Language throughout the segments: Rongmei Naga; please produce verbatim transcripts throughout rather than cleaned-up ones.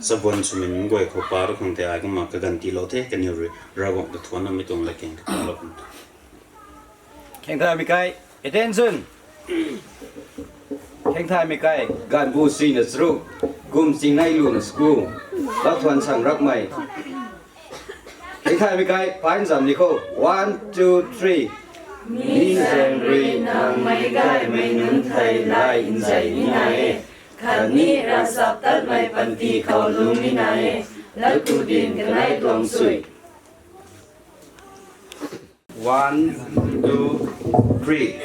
Sabuan swmei nunc guay khou pa rui khang tei ai kumna kaganv tiilou the, kaniw rui Ravguangc ta thuanna mei tuang latkaeng ta tiilou khang. Khengthaymei kai, attention! Khengthaymei kai, ganvbu sina charuk, kum chingnei luna school, Lauthuan Sang Rakmei. Khengthaymei kai, pain zam ni khou, one, two, three. Mi zaeng rui nang meic gaymei nunc thei lay nzei nina e, khatni ravchaptatmei panty khou lungc nina e, latku din kanei tuang sui. One, two, three.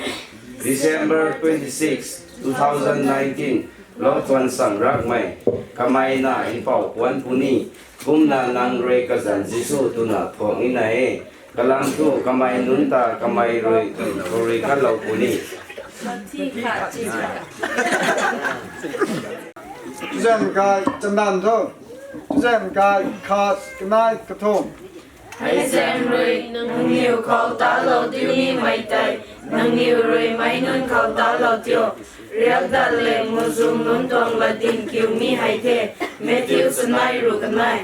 December twenty-six, two thousand nineteen, Lauthuan Sang Rakmei, kamei na mpouh puanc puni, kumna nang rui kazanc Jisu twna phuang nina e, kalam thu kamei nunc ta kamei rui, rui kalou puni. Zaeng kai, chamdan tho. Zaeng kai, khat, kanei, kathumh. Hei zaeng rui nangniw khou talou tiu nimei tei, nangniw rui meic nunc khou talou tiu. Riakdat le muhzwng nunc tuang latdyn kiu mi hei the. Matthew sanei ru kanei.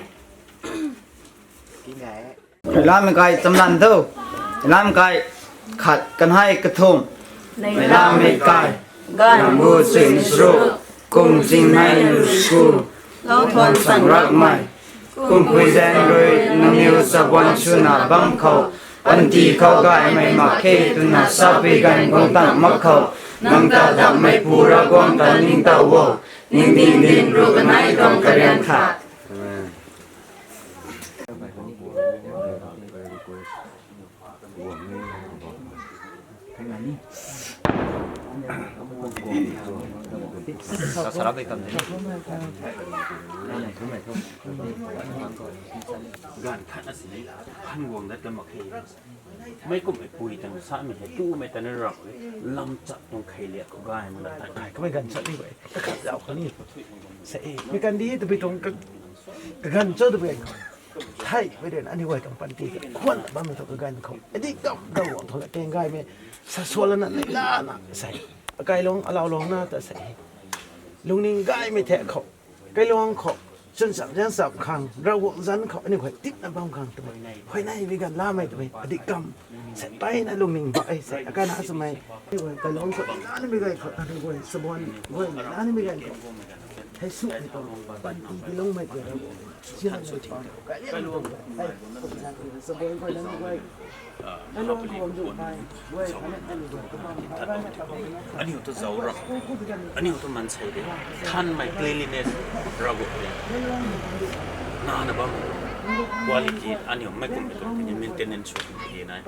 Lamei kai chamdan tho. Lamei kai khat, kanei, kathumh. Lamei kai, ganvbu sina charuk, kum chingnei luna school, Lauthuan Sang Rakmei. Kumpui zaeng rui nangniw sabuan swna bam khou, panty khou gaymei mak khe twna sapui ganv guang tang mak khou, nang ta dammeipu Ravguangc ta ningtow o. Ningting din ru kanei tuang karian khat. Ganv khat na sini han guang dat kan mak khe. Meic kumhmei pui tang samei hei tumei ta na rap e, lam chat tuang khei liak khou gay mak na ta. Ai, kamei ganv chat ni e, kakhat zauc khou ni. Sa e, mei kandi tabui tuang ka, kaganv cho tabui ganv khou. Theimei rui na aniu guay tuang panty ta khwan bammei thu kaganv khou. Adi kam Ravguangc thu la keng gaymei, sa sualana neilana sa e. Akailuang, alaulang na ta sa e. Lungning gaymei the khou. Kailuang khou, chwn cham zaeng cham khang, Ravguangc zanc khou, aniu guay tipna bam khang twmei. Huayney bi ganv lamei twmei, adi kam, sa mpeyna lungning ba e, sa akai na swmei. Aniu guay kailuang khou, nanimei ganv khou, aniu guay, sabuan, guay, nanimei ganv khou. Hei sumei tuang, panty tiiloumei guay Ravguangc. Sian sw ting, kailuang, hei, sabuan guay, nanimei guay. Aniu ta zauc ra, aniu ta mansei de, thanmei cleanliness Ravguangc de, nana bam, quality aniu meic kumhmei tuang tini maintenance sw tini nai.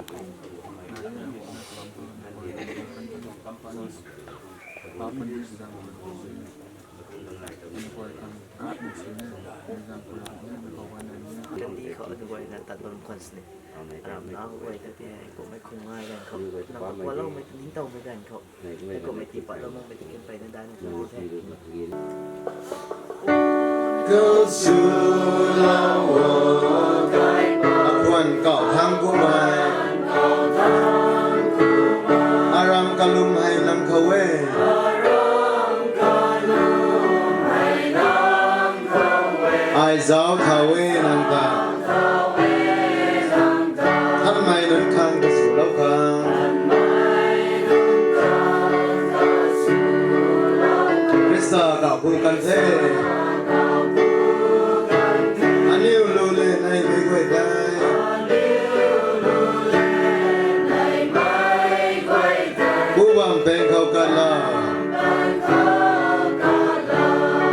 Kandi khou aniu guayna tat bam khwan sini. Aram na guay ta ti hei kummei khung ngai ganv khou, nang khou kualoumei ta ningtowmei ganv khou, hei kummei tii patloumei ta kan peyna dan khou the. Akhwan kau thang kumei, aram kalum hei nang khou e. Ai zauc thau e nang ta. Thanmei nunc khang kaswlou khang, Khrista kauh ku kan the. Aniu lu le neimei guay tei, pu bam peng khou kan la,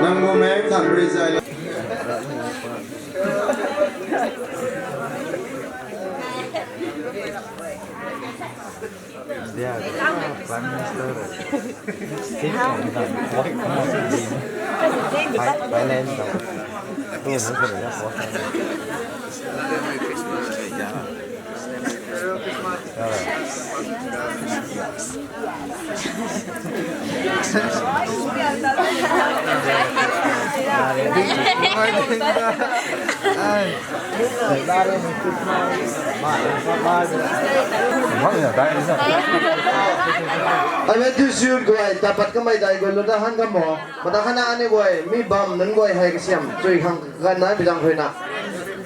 nang mu meng khang rui zay la. They are Prime Minister. State of the Thai-, Thailand. Ame tu sut guay, tapat kamei dai guay luna han kam mo. Mata khana ani guay, mi bam nunc guay hei kasiam, chui khang kan na bizang khuina.